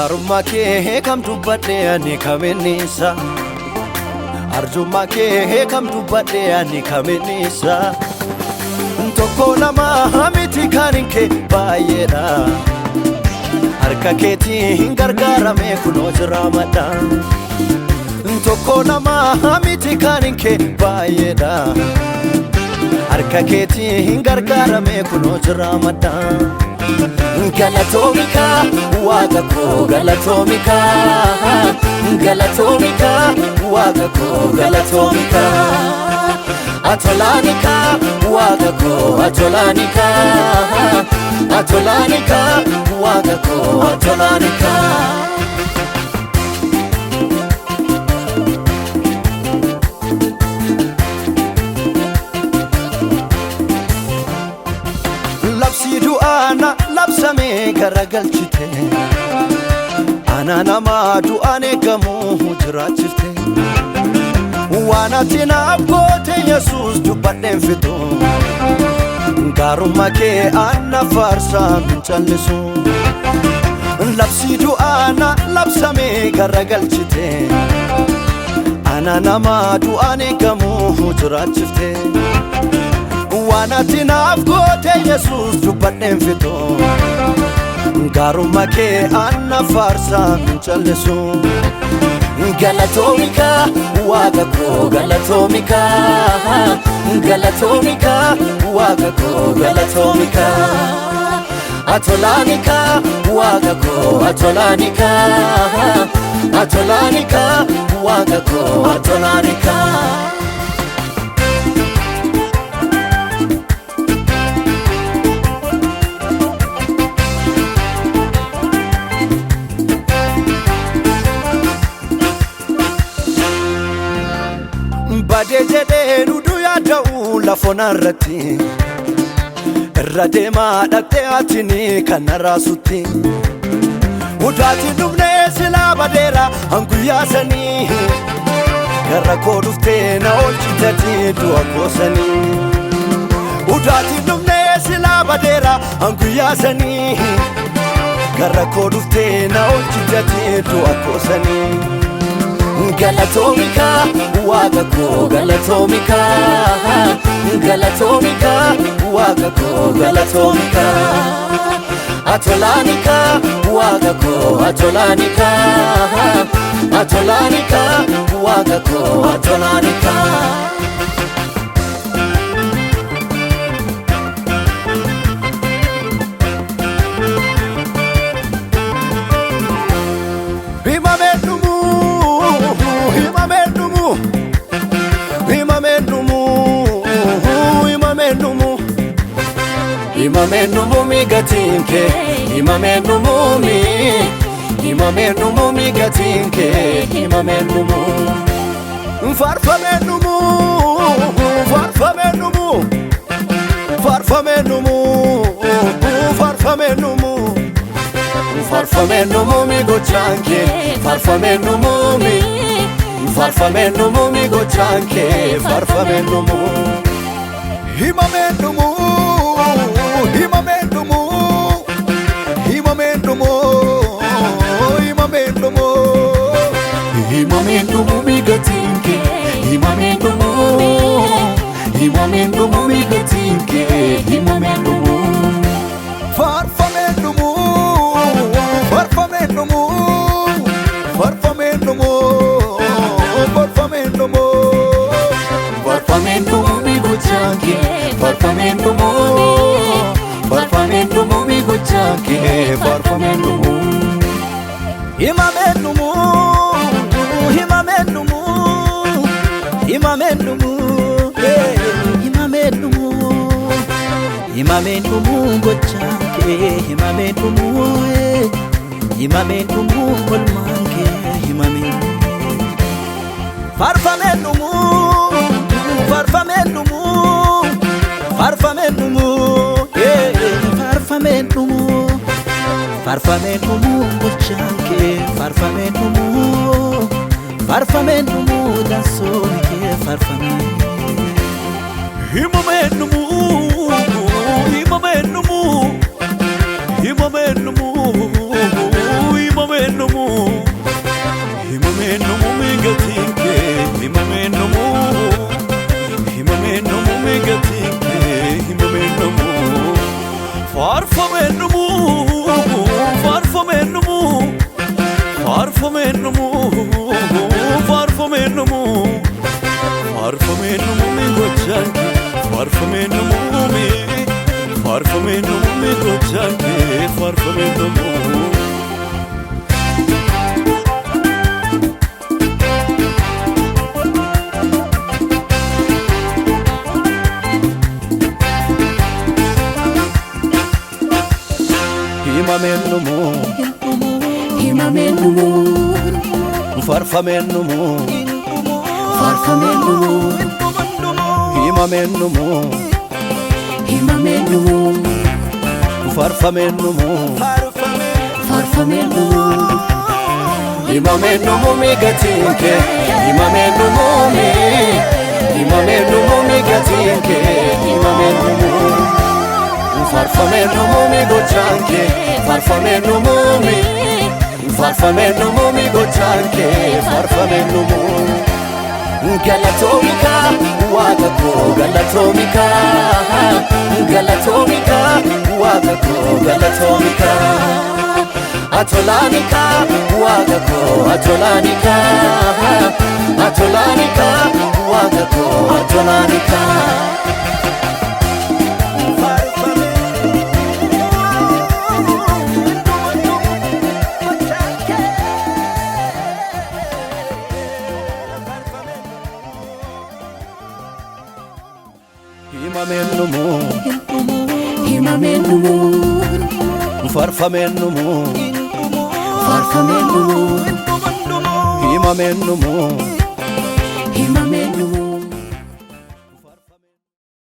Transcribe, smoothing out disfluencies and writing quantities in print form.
Gaarummaa kee kam dubbadhe ani kaminnisa, arjummaa kee kam dubbadhe ani kaminnisa. Tokko lama miti kan kee baay'eedha, harka keetiin gargaarame kunoo jira madha. Tokko lama miti kan kee baay'eedha, harka keetiin gargaarame kunoo jira madha. Galatoomika waaqa koo, galatoomika, galatoomika waaqa koo, galatoomika. Atolaanika waaqa koo, atolaanika, atolaanika waaqa koo, atolaanika. Labsii du'aana labsamee garagalchite, ana nama du'aan eegamu jiraachifte. Waan ati naaf goote Yesuus dubbadheen fixu, gaarummaa kee anna faarsaa hin callisu. Labsii du'aana labsamee garagalchite, ana nama du'aan eegamu jiraachifte. Waan ati naaf goote Yesuus dubbadheen fixu, gaarummaa kee anna faarsaa hin callisu. Galatoomika waaqa koo, galatoomika, galatoomika waaqa koo, galatoomika. Atolaanika waaqa koo, atolaanika, atolaanika waaqa koo, atolaanika. Badee jedhee duduu yaada'u lafoon irratti, irra deemaa dhaqxee atini kan raasutti. Udaati dhufnee silaa badeera hanguyyaa sanii, gara koo dhuftee na oolchitati du'a koosanii. Udaati dhufnee silaa badeera hanguyyaa sanii, gara koo dhuftee na oolchitati du'a koosanii. Galatoomika waaqa koo, galatoomika, galatoomika waaqa koo, galatoomika. Atolaanika waaqa koo, atolaanika, atolaanika waaqa koo, atolaanika. Himameen dhumuu, himameen dhumuu, himameen dhumuu, himameen dhumuu. Himameen dhumuu migatiin kee, himameen dhumuu mi, himameen dhumuu migatiin kee, himameen dhumuu. Faarfameen dhumuu, faarfameen dhumuu, faarfameen dhumuu, faarfameen dhumuu. Faarfameen dhumuu mi gochaan kee, faarfameen dhumuu mi, faarfameen dhumuu mi gochaan kee, faarfameen dhumuu. Himameen dhumuu, himameen dhumuu, himameen dhumuu, himameen dhumuu. Himameen dhumuu mi gatiin kee, himameen dhumuu, himameen dhumuu mi gatiin kee, himameen dhumuu. Faarfameen dhumuu, faarfameen dhumuu, faarfameen dhumuu, faarfameen dhumuu. Faarfameen dhumuu mi gochaan kee, faarfameen dhumuu, faarfameen dhumuu mi gochaan kee, faarfameen dhumuu. Himameen dhumuu, himameen dhumuu, himameen dhumuu, himameen dhumuu. Himameen dhumuu gochaan kee, himameen dhumuu, himameen dhumuu olmaan kee, himameen. Faarfameen dhumuu, faarfameen dhumuu, faarfameen dhumuu, faarfameen dhumuu. Faarfameen dhumuu gochaan kee, faarfameen dhumuu, faarfameen dhumuu dansoonni kee, faarfameen. Himameen dhumuu, himameen dhumuu, himameen dhumuu, himameen. Faarfameen dhumuu, faarfameen dhumuu, faarfameen dhumuu, faarfameen dhumuu, faarfameen dhumuu mi gochaan kee, faarfameen dhumuu mi, faarfameen dhumuu mi gochaan kee, faarfameen dhumuu. Himameen dhumuu, Himameen dhumuu, faarfameen dhumuu, faarfameen dhumuu, himameen dhumuu, himameen dhumuu, faarfameen dhumuu, faarfameen dhumuu, himameen dhumuu mi gatiin kee, himameen dhumuu mi, himameen dhumuu mi gatiin kee, himameen dhumuu, faarfameen dhumuu mi gochaan kee, faarfameen dhumuu mi, faarfameen dhumuu mi gochaan kee, faarfameen dhumuu. Galatoomika waaqa koo, galatoomika, galatoomika waaqa koo, galatoomika, atolaanika waaqa koo, atolaanika, atolaanika waaqa koo, atolaanika. Himameen dhumuu, himameen dhumuu, faarfameen dhumuu, faarfameen dhumuu, himameen dhumuu. Himameen dhumuu.